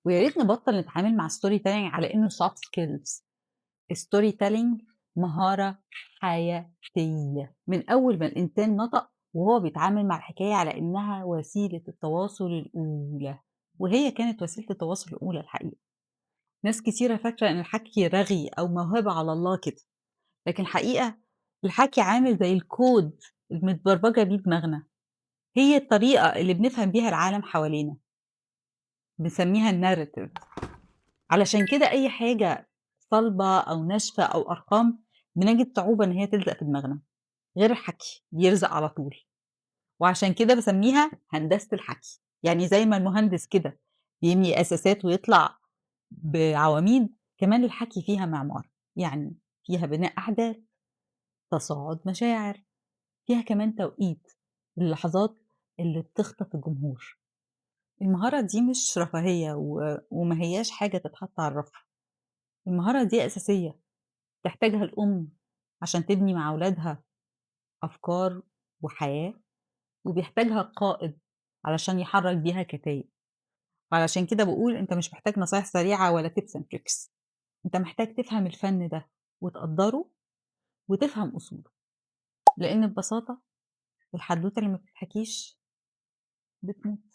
ويا ريت نبطّل نتعامل مع الstory telling على إنه soft skills. الstory telling مهارة حياتية، من أول ما الإنسان نطق وهو بيتعامل مع الحكاية على إنها وسيلة التواصل الأولى، وهي كانت وسيلة التواصل الأولى الحقيقة. ناس كتيرة فاكرة إن الحكي رغي أو موهبة على الله كده، لكن الحقيقة الحكي عامل زي الكود المتبرمجة بيه دماغنا، هي الطريقة اللي بنفهم بيها العالم حوالينا، بنسميها ال narrative. علشان كده أي حاجة صلبة أو ناشفة أو أرقام بنجد صعوبة إن هي تلزق في دماغنا، غير الحكي بيلزق على طول. وعشان كده بسميها هندسة الحكي. يعني زي ما المهندس كده بيبني أساسات ويطلع بعواميد، كمان الحكي فيها معمار، يعني فيها بناء أحداث، تصاعد مشاعر، فيها كمان توقيت اللحظات اللي بتخطف الجمهور. المهارة دي مش رفاهية وما هياش حاجة تتحط على الرف. المهارة دي أساسية تحتاجها الأم عشان تبني مع أولادها أفكار وحياة، وبيحتاجها القائد علشان يحرك بيها كتايب. وعلشان كده بقول أنت مش محتاج نصايح سريعة ولا tips and tricks، أنت محتاج تفهم الفن ده وتقدره وتفهم أصوله، لأن ببساطة الحدوتة اللي ما بتتحكيش بتموت.